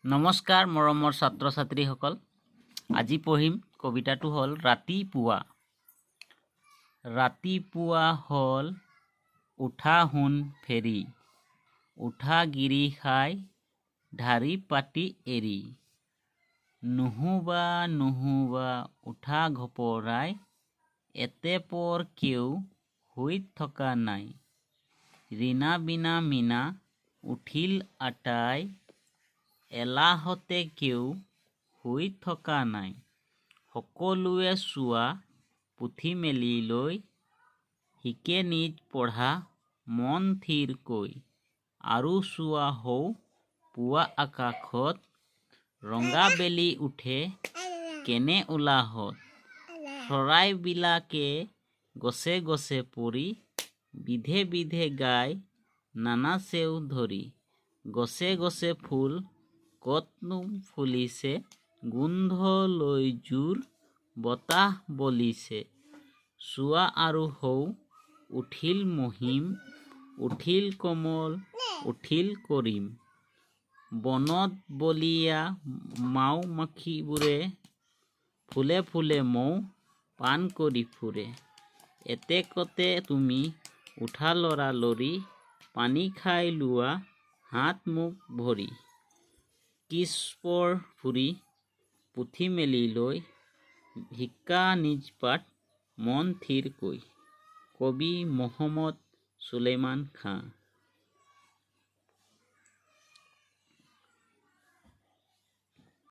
নমস্কাৰ মৰমৰ ছাত্ৰ ছাত্ৰীসকল, আজি পঢ়িম কবিতাটো হ'ল ৰাতিপুৱা। ৰাতিপুৱা হ'ল, উঠা সোণ ফেৰী, উঠা গিৰিসাই ঢাৰি পাতি এৰি। নুশুবা নুশুবা, উঠা ঘপৰাই, এতেপৰ কেও শুই থকা নাই। ৰিণা বিনা মীনা উঠিল আটাই, এলাহতে কেও শুই থকা নাই। সকলোৱে চোৱা পুথি মেলি লৈ, শিকে নিজ পঢ়া মন থিৰকৈ। আৰু চোৱা সৌ পুৱা আকাশত ৰঙা বেলি উঠে কেনে উলাহত। চৰাইবিলাকে গছে গছে পৰি বিধে বিধে গায় নানা ছেও ধৰি। গছে গছে ফুল কতনো ফুলিছে, গোন্ধ লৈ জুৰ বতাহ বলিছে। চোৱা আৰু সৌ উঠিল মহিম, উঠিল কমল, উঠিল কৰিম। বনত বলিয়া মাও মাখিবোৰে ফুলে ফুলে মৌ পান কৰি ফুৰে। এতেকতে তুমি উঠা লৰালৰি, পানী খাই লোৱা হাত মুখ ভৰি। কিছুপৰ ফুৰি পুথি মেলি লৈ, শিকা নিজ পাঠ মন থিৰকৈ। কবি মহম্মদ চুলেমান খাঁ।